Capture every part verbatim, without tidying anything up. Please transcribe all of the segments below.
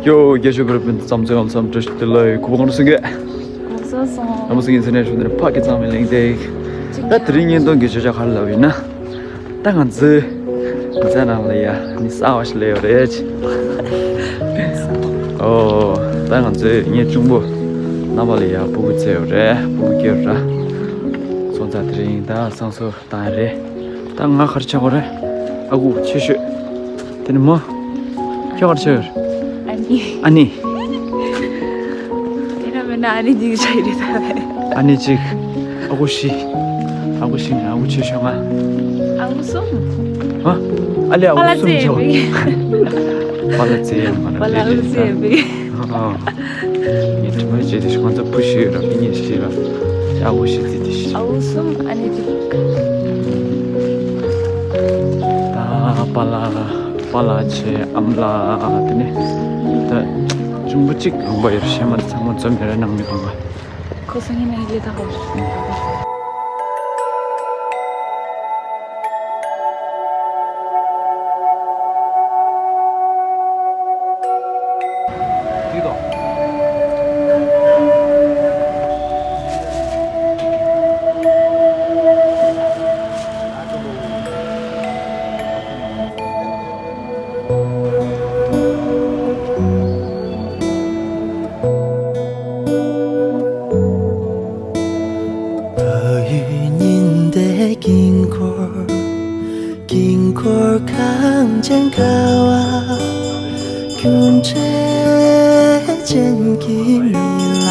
ཡོ། རྒྱལ་སྤྱི་བར་དུ་བརྩམས་ཚོད་ཨམ་སམ་བཀྲ་ཤིས་བདེ་ལེགས། གུས་པ་གང་སུན་གེ། གང་སུན་སོང་། ཨམ་སུན་གེ་ཚེ་ནས་ཞུ་ནས་ཕ་གི་གཙང་མའི་གླིང་དེ། ད་དེ་རིང་བརྙན་ཐུང་གི་བརྗོད་བྱ་ག་རེ་ལབ་ཡིན་ན། ད་ང་ཚོའི་མི་ཚེ་ནང་ལ་ཡ་ནི་གསར་བ་ཞིག་སླེབས་ཡོད་རེད། ཨོ། ད་ང་ཚོའི་ངའི་གཅུང་པོ་རྣམ་པ་ལ་ཡ་སྤུ་གུ་བཙས་ཡོད་རེད། སྤུ་གུ་སྐྱེས་ཡོད་རེད། སོང་ཙང་དེ་རིང་ད་སང་སོ། ད་རེད། ད་ང་ག་རེ་ཆགས་པ་རེད། ཨ་ཁུ་ཆེ་ཤོས། དེ་ནི་མོ། ཁྱོད་ག་རེ་ཆགས་ཡོད་རེད། ཨ་ནི། ཨ་ནི། དེ་ར་མེད་ན་ཨ་ནི་གཅིག་ཆགས་ཡོད་རེད་ད། ཨ་ནི་གཅིག་ཨ་ཁུ་བཞི། ཨ་ཁུ་བཞི་ནས་ཨ་ཁུ་ཆེ་ཤོས་ལྔ། ཨ་ཁུ་གསུམ། ཧ། ཨ་ལས་ཨ་ཁུ་གསུམ་ཆགས། པཱ་ལགས་བཙས་ཡོད་པས། པཱ་ལགས་བཙས་ཡོད་མ་རེད། པཱ་ལགས་བཙས་ཡོད་པས། ཨ། ངས་དྲི་མ་བྱས་ཏེ་ང་ཚོ་བུ་ཞིག་ཡོད་ར། མི་གཉིས་ཤི་ར། ཨ་བུ་ཤི་ཙི་ཏི་ཤི། ཨ་བུ་གསུམ་ཨ་ནེ་གཅིག་ད་པཱ་ལགས་པཱ་ལགས་བྱས་ཨ་མ་ལགས་དེ་ནས་ད་གཅུང་པོ་གཅིག་ལུང་པ་ཡོད་ར། གཞན་མ་ཚང་མ་འཛོམས་ཡོད་ར། ནང་མི་ལུང་པ། ཁོ་སང་ཉིན་ནས་ལས་ད་ཧོ། བལ་ཡུལ་ཉི་ཟླའི་དཀྱིལ་འཁོར། དཀྱིལ་འཁོར་གངས་ཅན་ཁ་བ། རྒྱུ་འབྲས་ཅན་གྱི་མི་ལ་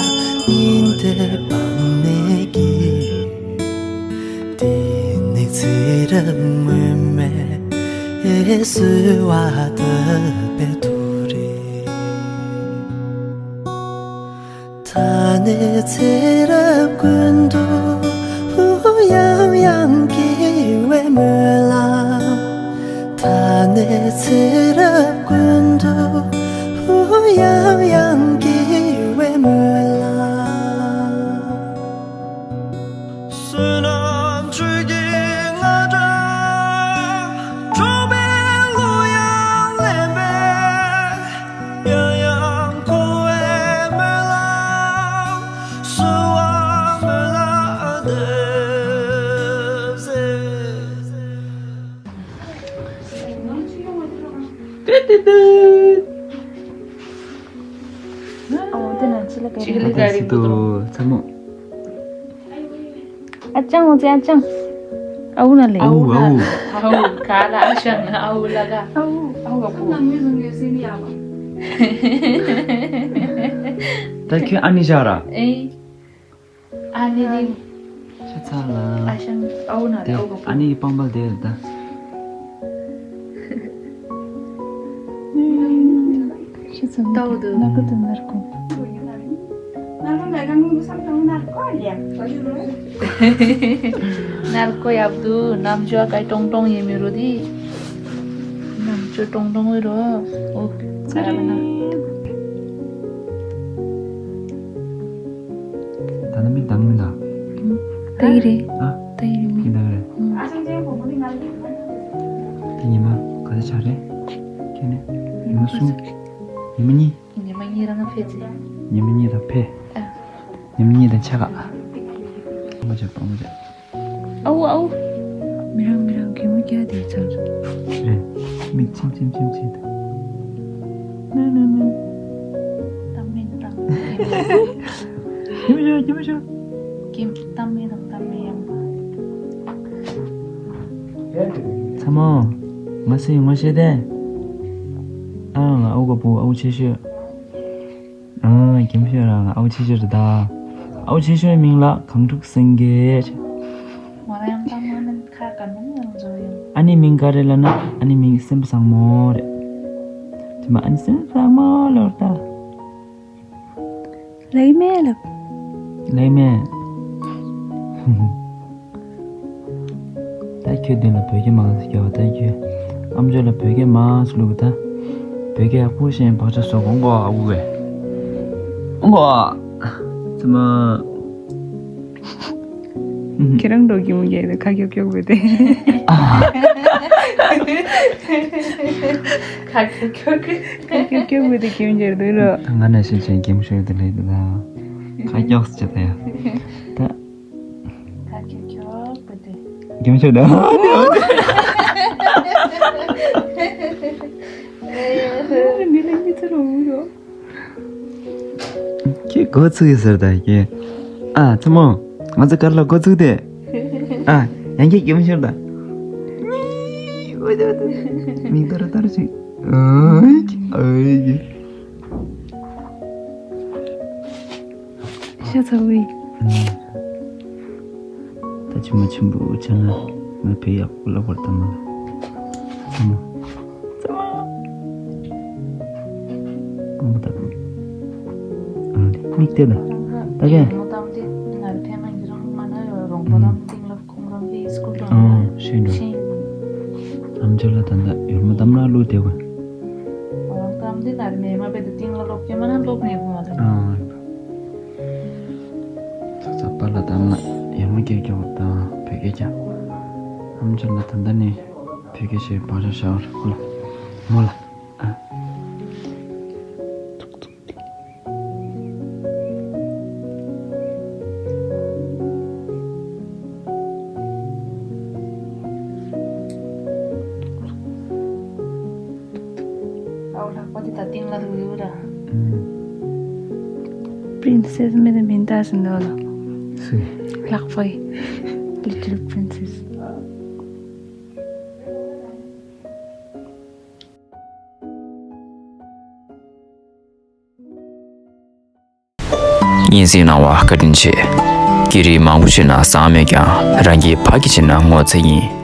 ཉི་ཟླའི་བང་མཛོད་ཀྱི། འདི་ནི་ཚེ་རབས་སྔོན་མའི་གསོལ་བ་བཏབ་པའི་ཐུགས་རེ། ད་ནས་ཚེ་རབས་ཀུན་ཏུ་ཡང་ཡང་དགེ་བའི་སྨོན་ལམ། ད་ནས་ཚེ་རབས་ཀུན་ཏུ་ཡང་ཡང་དགེ་བའི་སྨོན་ལམ། བསོད་ནམས་ཆོས་ཀྱི་རྔ་སྒྲ་འཕྲོག་པའི་གླུ་དབྱངས་ལེན་པས། ཡང་ཡང་འཁོར་བའི་སྨོན་ལམ་གསོལ་བ་སྨོན་ལམ་འདེབས་ཟེར། ཏུ་ཏུ་ཏུ། ཨོ་དེ་ན་ཅི་ལ་ག་ཅི་ལ་ག་རེ་ཚ་མོ། ཨ་ཅང་འོ་ཙེ་ཨ་ཅང་། ཨ་འུ་ན་ལེ། ཨ་འུ་ཨ་འུ། ཨ་འུ་ག་ལ་ཨ་ཞང་ཨ་འུ་ལ་ག་ཨ་འུ་ཨ་འུ་ག་པོ། ད་ཁྱོད་ཨ་ནི་ཞག་ར། ཨེ། ཨ་ནི་རིང་། ཤ་ཚ་ལ། ཨ་ཞང་ཨ་འུ་ན་ལེ། ཨ་འུ་ག་པོ། ཨ་ནི་གི་པང་པ་དེ་རེད་ད། ཤ་ཚ་ལ། ཏའོ་དུ། ན་ཀུ་དུ་ནར་ཀུ། ནར་ཀོ་ཡབ་དུ་ནམ་ཅོ་ཀའི་ཀྲོང་ཀྲོང་ཡེ་མི་རོ་དི། ནམ་ཅོ་ཀྲོང་ཀྲོང་ཡེ་རོ། ཨོ། ཚ་ར་བ་ན། ད་ནི་མིག་གདངས་མི་འདུག་ད་ཡི་རེད། ཨ། ད་ཡི་རེད་མིག་མིག་གདངས་རེད། ཨ། ད་ཉི་མ་ག་ཚོད་ཆགས་རེད། ཁྱེད་ནི་ཉི་མ་གསུམ། ཉི་མ་གཉིས། ཉི་མ་གཉིས་རང་ཕེབས་ཚེ། ཉི་མ་གཉིས་དང་ཕེབས། ཨ། ཉི་མ་གཉིས་དང་ཕྱེད་ཀ། སྤང་མོ་བྱས་སྤང་མོ་བྱས། ཨའུ་ཨའུ། མི་རང་མི་རང་གད་མོ་རྒྱག་དེ་ཚར། རེད། མིག་ཆེམ་ཆེམ་ཆེམ་ཆེམ་དང་། ནོ་ནོ་ནོ། གཏམ་མེད་གཏམ་མེད། གད་མོ་ཤོར་གད་མོ་ཤོར། གད་གཏམ་མེད་དང་གཏམ་མེད་ཡང་། ཚ་མོ། ང་སུ་ཡིན་ངོ་ཤེས་ཏེ། ཨ་ང་ཨའུ་ག་པོ་ཨའུ་ཆེ་ཤོས། ཨ་གད་མོ་ཤོར་ར། ང་ཨའུ་ཆེ་ཤོས་རེད་ད། ཨའུ་ཆེ་ཤོས་མིང་ལ་གངས་ཕྲུག་སེང་གེ། ང་རང་ཡང་ད་མ་ནམ་ཁ་ག་ནམ་ཡང་འཇོ་ཡང་། ཨ་ནེ་མིང་ག་རེ་ལབ་ན། ཨ་ནེ་མིང་སེམས་པ་བཟང་མོ་རེད། དེ་མ་ཨ་ནེ་སེམས་པ་བཟང་མོ་ལབ་ད། ལེགས་མེད་ལབ། ལེགས་མེད། ད་ཁྱོད་འདི་ལ་བོད་སྐད་མང་ཙམ་རྒྱབ་པ། ད་ཁྱོད་ཨམ་ཅོག་ལ་བོད་སྐད་མང་ཙམ་བླུགས་པ། ད་བོད་སྐད་ཡག་པོ་བཤད་བག་ཆགས་བཟོ་དགོས་མགོ་ཨ་ཁུ་གས། མགོ་ཨ། ཚེ་མ། ཁྱེད་རང་འགྲོ་གི་མོ་རྒྱལ་དུ་ཁ་ཁྱོག་ཁྱོག་བུད་དེ། ཁ་ཁྱོག་ཁྱོག་ཁ་ཁྱོག་ཁྱོག་བུད་དེ་གི་མོ་རྒྱལ་དུ་རོ། ད་ང་ན་ཤི་ཆེན་གི་མོ་ཤོར་དུ་ལེ་དུ་ད། ཁ་ཁྱོག་ཅི་ད་ཡ། ད། ཁ་ཁྱོག་ཁྱོག་བུད་དེ། གི་མོ་ཤོར་ད། མི་ལ་མི་ཚོ་རོ་རོ། ཁྱེད་འགོ་ཚུགས་ཡོད་ཟེར་ད་ཁྱེད། ཨ་ཚ་མོ། ང་ཚོ་གར་ལ་འགོ་ཚུགས་ཏེ། ཨ་ཡང་ཁྱེད་གི་མོ་ཤོར་ད། མིག་ལྟར་ལྟར་ཅིག་ཨོའི་ཨོའི། ཤ་ཚ་བའི། ད་ཆུ་མ་ཆེན་པོ་ཆ་ན་ང་བེ་ཡག་པོ་ལ་བར་ད་མ་ལ། ཚ་མོ། ཚ་མོ། ཨང་ལེ་མིག་ལྟོས་ད། ད་གས། མོ་དམ་དེ་ནར་ཐེ་མ་གི་རང་མ་ན་ཡོད་རོང་པོ་དམ་སྟེང་ལ་ཁོང་རང་གི་སྐུལ་རང་ཨང་ཤེས་འགྲོ། ཤེས། ཨམ་ཅོག་ལ་ད་ད་ཡོད་མོ་དམ་ན་ལུ་དེ་གོ། རང་དམ་དེ་ནར་མེ་མ་བེ་དེ་སྟེང་ལ་ལོག་གེ་མ་ན་ལོག་མེ་གོ་མ་ད། ཨང་། ཚ་ཚ་པ་ལ་དམ་ན་ཡོད་མོ་སྐྱེ་སྐྱོ་དང་བེ་སྐྱེ་ཀྱང་། ཨམ་ཅོག་ལ་ད་ད་ནི་བེ་སྐྱེ་ཞེས་བག་ཆགས་ཤར་ཁོ་ལ་མོ་ལ། ཨ། ཨའོ་ལྷག་པ་དེ་ད་སྟེང་ལ་འདུག་ཡོད་ར། པྲིན་སེ་སི་མེད་ན་མིན་ད་ཟིན་འདུག་ལ། སུ། ལྷག་པའི། Little Princess། སྙན་སེང་གནང་བ་བཀའ་དྲིན་ཆེ། སྐད་རིགས་མང་པོ་ཤེས་ན་བཟང་མེད་ཀྱང་རང་གི་ཕ་གི་ཤེས་ན་ངོ་ཚ་ཡིན།